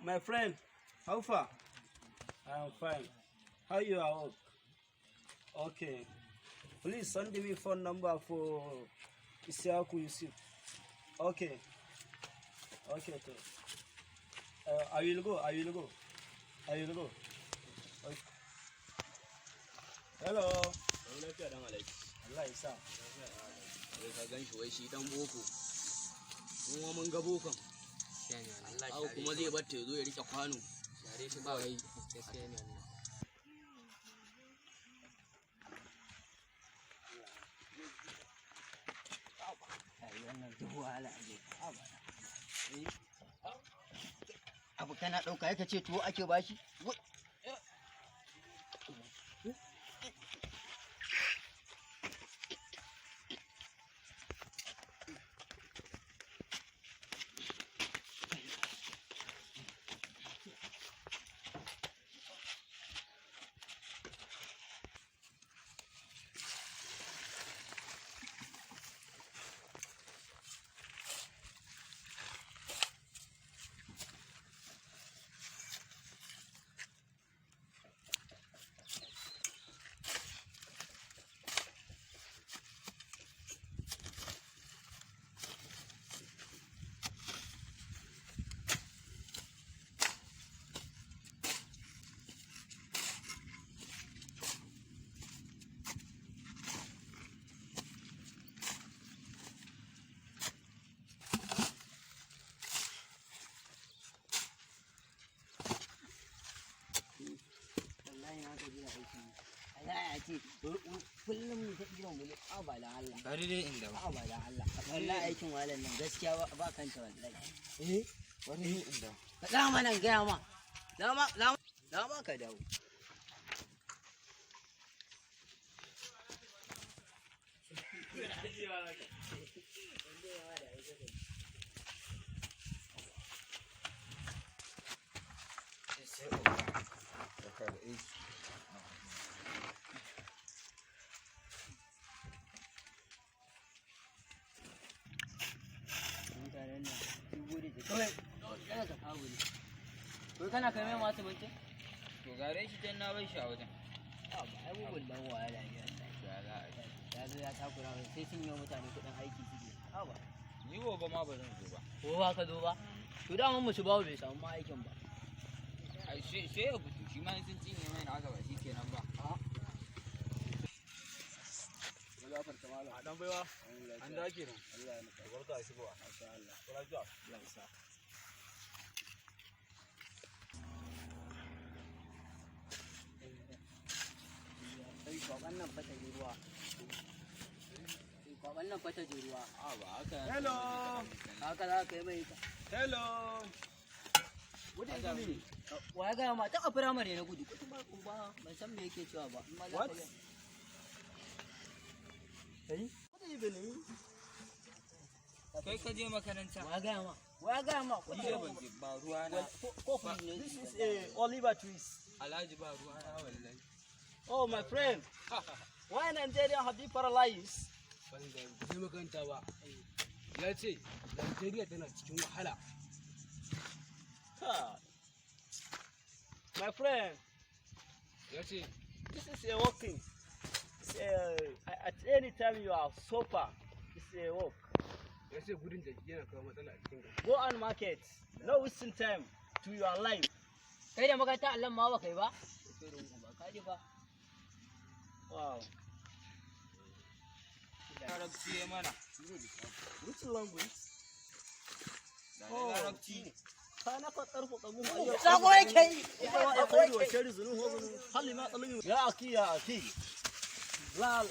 My friend, how far? I'm fine. How you are? Okay. Please send me phone number for Isiaku Yusuf. Okay. Okay. I will go. I will go. I will go. Okay. Hello. Allah ya sa. Ka gan shi wai shi dan boko. Mun mun ga bokon. Allah kuma zai bar ta zo ya rike kwano. Yare shi ba wai gaskiya ne. Abu kana ɗauka yake ce tuwo ake bashi? Kullum mu ta jiran mu ba da Allah. Bari dai inda ba. Ba da Allah. Wallahi aikin walan nan gaskiya ba kanta wallahi. Bari dai inda. Da ma nan ga ma. Da ma ka dawo. Ko kana kai mai masu minti? To gare shi can na bai shi a wajen. Ba ai bugun dan wahala ne ya zo ya takura sai sun yi mutane kudin aiki suke. Ba ni gobe ma ba zan zo ba. Ko ba ka zo ba? To da mun musu bawo bai samu ma aikin ba. Ai sai ya fito shi ma sun cinye mai na haka ba shi kenan ba. A dan baiwa an dake nan. Allah ya barka shi ba. Masha Allah. Barka. Allah ya sa. Kwaban nan fata ji ruwa. Kwaban nan fata ji ruwa. Ba haka. Hello. Haka za ka yi mai ita. Hello. Gudun gini. Wa ya gaya ma ta a firamare na gudu. Kudu ba ban san me yake cewa ba. What? Hey? What are you doing? Kai ka je makaranta. Wa ya gaya ma? Wa ya gaya ma? Ni da ban je ba ruwa na. This is a Oliver twist. Alhaji ba ruwa na wallahi. Oh, my friend. Why Nigeria have you paralyzed? Ban je makaranta ba. Ya ce Nigeria tana cikin wahala. My friend. Ya ce this is a walking. At any time you are sofa, it's a walk. ya ce gudun da yana kawo matsala a cikin gari. Go on market. No wasting time to your life. Kai da makaranta Allah ma ba kai ba? Ka je ba. Wow. Larabci ya mana. Which language? Larabci. Kana ka tarfa kamu. Sako yake yi. Ya aki. La.